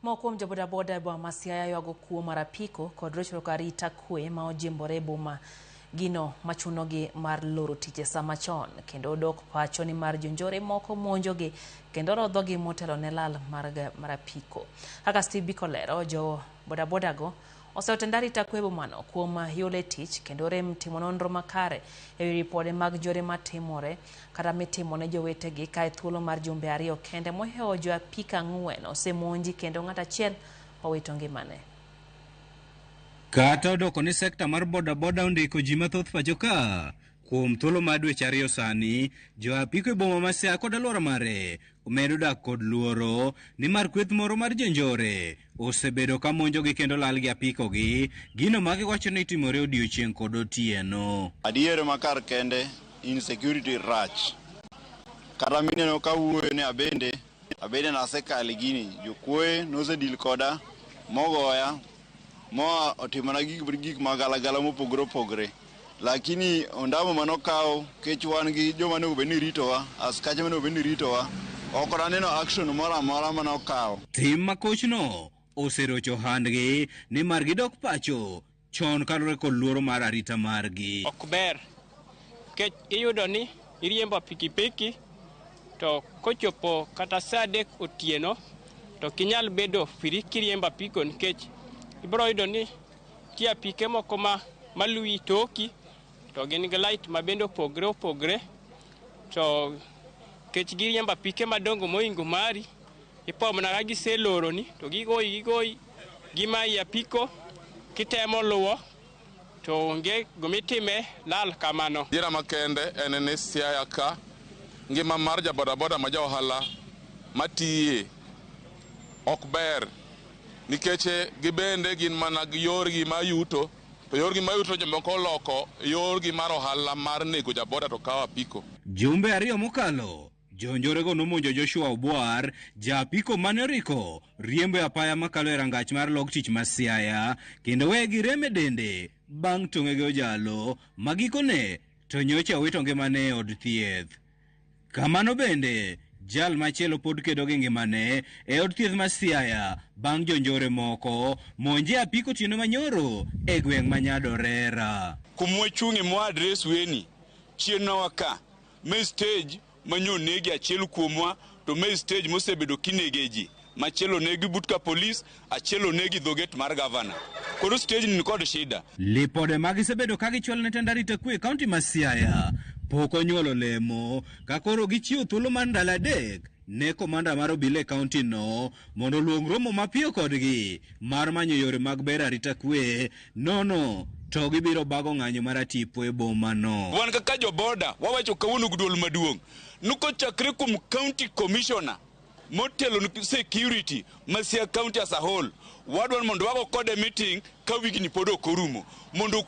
Moko kuom jo bodaboda e boma ma Siaya ywago kuo mar apiko kod rochruok arita kwe ma ojimbore e boma gino machunogi mar loro tich e sama chon kendo dok pacho nimar jonjore moko monjogi kendo rodhogi motelo ne lal mar apiko. Kaka Steve Biko lero, jo bodaboda go oseyo tend arita kwe e bomano kuom yole tich kendo rem timo nonro makare e wi ripode mag njore matimore kata mitimo ne jowetegi ka e thuolo mar jumbe ariyo kende mohewo jo apiko 4 osemonji kendo ng'at achiel owito ngimane. Kata odoko ni sekta mar bodaboda ondiko ji mathoth pacho ka, kuom thuolo mar dweche 2 sani, jo apiko e boma ma Siaya kod alwora mare omedo dak kod luoro nimar kweth moro mar jonjore osebedo ka monjogi kendo lal gi apikogi, gino ma giwacho ni timore odiochieng' kod otieno. Adier ma kar kende insecurity rach. Kata mineno ka wuoyo ni abende nasekale gini, jokuoye nosedil koda, mogoya, moa otimona gik magalagala mopogore opogore. Lakini ondamo manokaw kech wan gi joma onego bed ni ritowa, askache monego bed ni ritowa, ok aneno action moro amora manokaw. Tim ma kochno oserocho handgi nimar gidok pacho chon kaluwore kod luoro mar arita margi. Ok ber nikech iyudo ni iriembo pikipiki to kochopo kata saa 3 otieno to ok inyal bedo free kiriembo apiko nikech ibiro yudo ni nitie apike moko maluwi toki to gin gi light ma bende opogre opogre to nikech giriembo apike madongo mohingo mari ipo mana ka giseloroni to gigoyi gimayi apiko kitemo luwo to onge gimitime lal kamano. Adiera makende en ni Siaya ka ngima mar ja bodaboda ma ja ohala matiye ok ber nikech gibende gin mana gi yorgi mar yuto to yorgi mar yuto jomoko oloko yorgi mar ohala mar nego jaboda to kawo apiko. Jumbe 2 mokalo jonjorego nomonjo Joshua Obwar, ja apiko mane oriko riembo e apaya makalo e rangach mar log tich ma Siaya kendo weye gi rem e dende bang' tong'e gi ojalo ma gikone to nyocha owito ngimane e od thieth. Kamano bende jal machielo pod kedo gi ngimane e od thieth ma Siaya bang' jonjore moko monje apiko otieno manyoro e gweng' ma Nyadorera. Kuma wachung'e mwa address weni chien nawa ka me stage manyo negi achiel kuomwa to me stage mosebedo kinege ji machielo negi but ka polis achiel onegi dho gate mar gavana. Koro stage ni kod shida. Lipode ma gisebedo ka gichwalo ne tend arita kwe e kaunti ma Siaya pok onyuolo lemo ka koro gichiwo thuolo mar ndalo 3 ne komanda mar obila e kaunti no mondo oluong romo mapiyo kodgi mar manyo yore mag bero arita kwe nono to gibiro bago ng'anyo mar atipo e boma no. Wan kaka joboda wawacho kawuono gi duol maduong' ni kochakre kuom county commissioner motelo ni security ma Siaya County as a whole, wadwaro mondo wago kode meeting ka wigni pod ok orumo mondo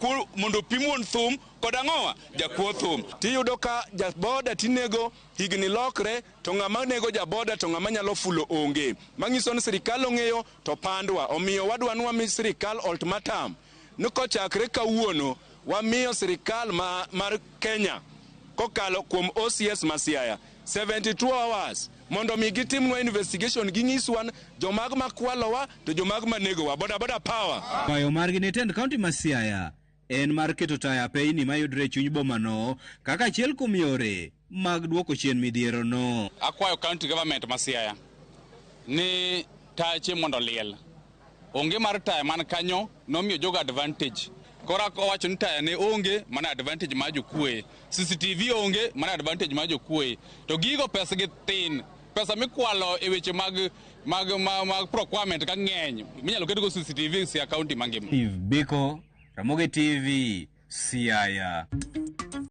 opim wuon thum kod ang'owa jakuo thum. Tiyudo ka jaboda tinego higni lokre to ng'ama nego jaboda to ng'ama nyalo fulo onge. Manyiso ni sirikal ong'eyo to pandwa. Omiyo wadwa ni wami sirikal ultimatum ni kochakre kawuono wamiyo sirikal mar Kenya kokalo kuom OCS ma Siaya 72 hours mondo mi gitimnwa investigation ginyiswa jomag makwalowa to jomag manegowa. Boda boda power. Kwayo margi ne tend kaunti ma Siaya en mar keto taya apeyni mayudore e chuny bomano kaka achiel kuom yore mag duoko chien midhiero no. Akwayo county government ma Siaya ni tache mondo oliel. Onge mar taya man kanyo nomiyo jogo advantage. Koro owacho ni taya ne onge mana advantage mar jokuoye. CCTV onge mana advantage mar jokuoye. To gigo pesa gi tin. Pesa mikwalo e weche mag procurement ka ng'eny minyalo ketgo CCTV Siaya County mangima. Steve Biko, Ramogi TV, Siaya.